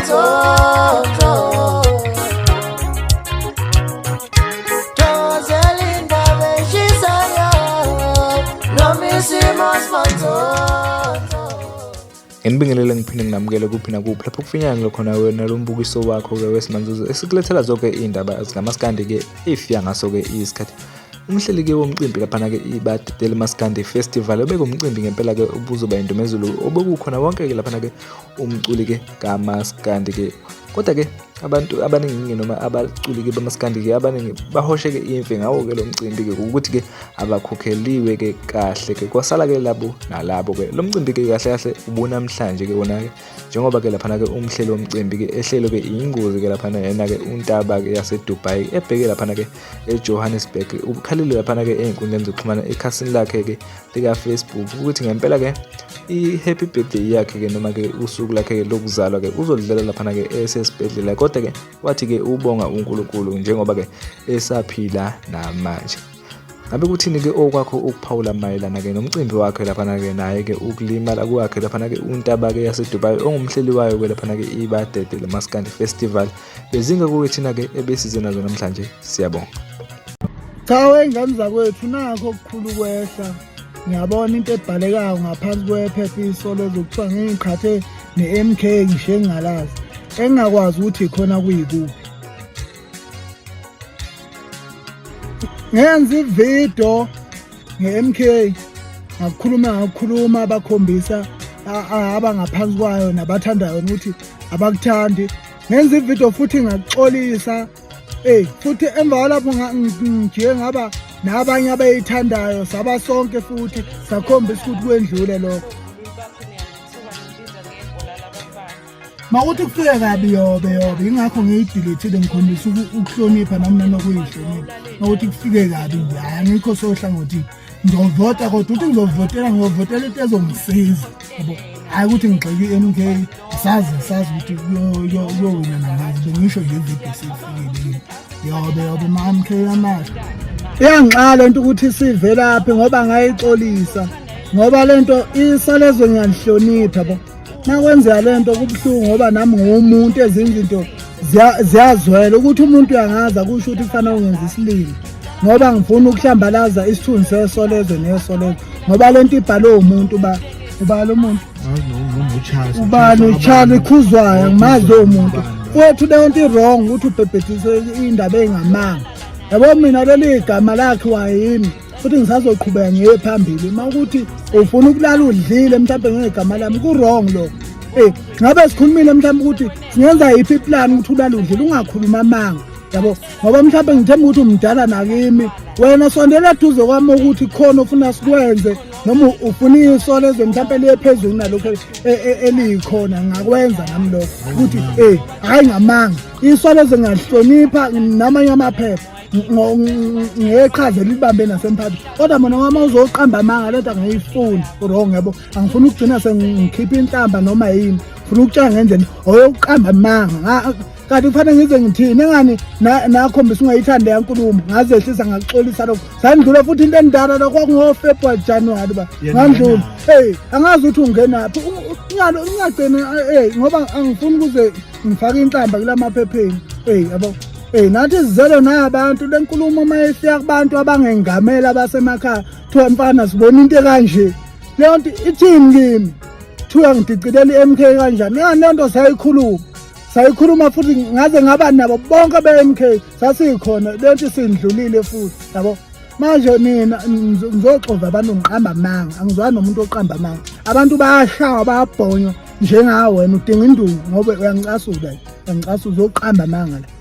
Manzonzo. Thokozela indaba eshisayo noma isimo simanzonzo. Nginibingelele ngiphinde nginamukele kuphi nakuphi lapho kufinyelele khona wena lo mbukiso wakho-ke wesimanzuzo esikulethela zonke iy'ndaba zikamaskandi-ke efika ngaso-ke isikhathi. Umhleli-ke womcimbi laphana-ke iBadedele Maskandi Festival obekuwumcimbi ngempela-ke obuzoba indumezulu obekukhona wonke-ke laphana-ke umculi-ke kamaskandi-ke kodwa-ke abantu abaningi noma abaculi-ke bamaskandi-ke abaningi bahosheke imfe ngawo-ke lo mcimbi-ke ukuthi-ke abakhokheliwe-ke kahle-ke kwasala-ke labo nalabo-ke lo mcimbi-ke kahle kahle ubunamhlanje-ke wona-ke njengoba-ke laphana-ke umhleli womcimbi-ke ehlelo-ke ingozi-ke laphana yena-ke untaba-ke yasedubai ebheke laphana-ke eJohannesburg ukhalile laphana-ke ey'nkundleni zokuxhumana ekhasini lakhe-ke lika-Facebook ukuthi ngempela-ke i-happy birthday yakhe-ke noma-ke usuku lakhe-ke lokuzalwa-ke uzolidlela laphana-ke esesibhedlela kodwa-ke wathi-ke ubonga uNkulunkulu njengoba-ke esaphila namanje. Ngabe kuthini-ke okwakho ukuphawula mayelana-ke nomcimbi wakhe laphana-ke naye-ke ukulimala kwakhe laphana-ke untaba-ke yaseDubai ongumhleli wayo-ke laphana-ke iBadede Maskandi Festival Bezinga kuke thina-ke ebesize nazo namhlanje siyabonga. Cha wey'ngane zakwethu nakho okukhulu kwehla ngiyabona into ebhalekayo ngaphansi kwephepha isolo ezokuthiwa ngiyiqhathe ne-MK ngisho engingalazi engingakwazi ukuthi khona kuyikuphi ngenza ividiyo nge-MK ngakukhuluma ngakukhuluma bakhombisa abangaphansi kwayo nabathandayo ukuthi abakuthandi ngenza ividiyo futhi ngakuxolisa eyi futhi emva kwalapho ngijike ngaba nabanye abayithandayo saba sonke futhi sakhombisa ukuthi kwendlule lokho. Makuthi kufike kabi yobe yobe ingakho ngiyidilethile ngikhombisa ukuhlonipha nami nanokuyihlonipha makuthi kufike kabi nje hhayi angikho sohlangothini ngizovota kodwa ukuthi ngizovotela ngiyovotela into ezongisiza yabo hhayi ukuthi ngigxeke i-M K sazi sazi ukuthi kuyowina nangazi bengisho nje ividiyo seyifikile yobe yobe ma-M K amahle iyangixaka lento ukuthi sivelaphi ngoba ngayixolisa ngoba lento isalezwe ngiyalihlonipha yabo Nakwenzeka lento kubuhlungu ngoba nami nguwumuntu ezinye izinto ziyazwela ukuthi umuntu uyangaza kusho ukuthi kufanele ungenza isilima ngoba ngifuna ukuhlambalaza isithunzi sesolezwe nesolezwe ngoba lento ibhalwe umuntu ba ubala umuntu ubani uCharlie Khuzwayo ngimazi lowo muntu wethu leyo nto i-wrong ukuthi ubhebhethise indaba engamanga yabo mina leli gama lakhe wayimi futhi ngisazoqhubeka ngiye phambili uma ukuthi ufuna ukulala udlile mhlawumbe ngegama lami ku-wrong lokho Eh ngabe sikhulumile mhlawumbe ukuthi singenza yiphi iplan ukuthi ulale udlile ungakhuluma amanga yabo ngoba mhlawumbe ngithemba ukuthi umdala nakimi wena sondela eduze kwami ukuthi khona ofuna sikwenze noma ufuna iso lezwe mhlawumbe liye phezulu nalokho e, e, eliyikhona ngingakwenza nami lokho ukuthi eh hhayi ngamanga iso lezwe ngiyalihlonipha namanye amaphepha ngeqhaza elibambe nasemphathi kodwa mina wami uzoqamba amanga lento angiyifuni wrong yabo angifuni ukugcina sengikhipha inhlamba noma yini ngifuna ukutshela ngendlela oyokuqamba amanga kanti kufanele ngize ngithini engani nakhombisa ungayithandi yankulumo ngazehlisa ngakuxolisa lokho sandlula futhi into endala lokho kwakungo-February January ba ngandlula hey angazi ukuthi ungenaphi ungagcini hey ngoba angifuni ukuze ngifake inhlamba kulamaphepheni hey yabo Hey nathi sizelo nabantu lenkulumo uma ifika kubantu abangengamela abasemakhaya kuthiwa mfana sibona into ekanje leyo nto ithini kimi kuthiwa ngidicilela i-MK kanjani ngani leyo nto sayikhuluma sayikhuluma futhi ngaze ngaba nabo bonke be-MK sasikhona leyo nto isindlulile futhi yabo manje nina ngizoxova abantu ngiqamba amanga angizwani nomuntu oqamba amanga abantu bayashawa bayabhonywa njengawe wena udinga induku ngoba uyangicasula uyangicasula uzoqamba amanga la.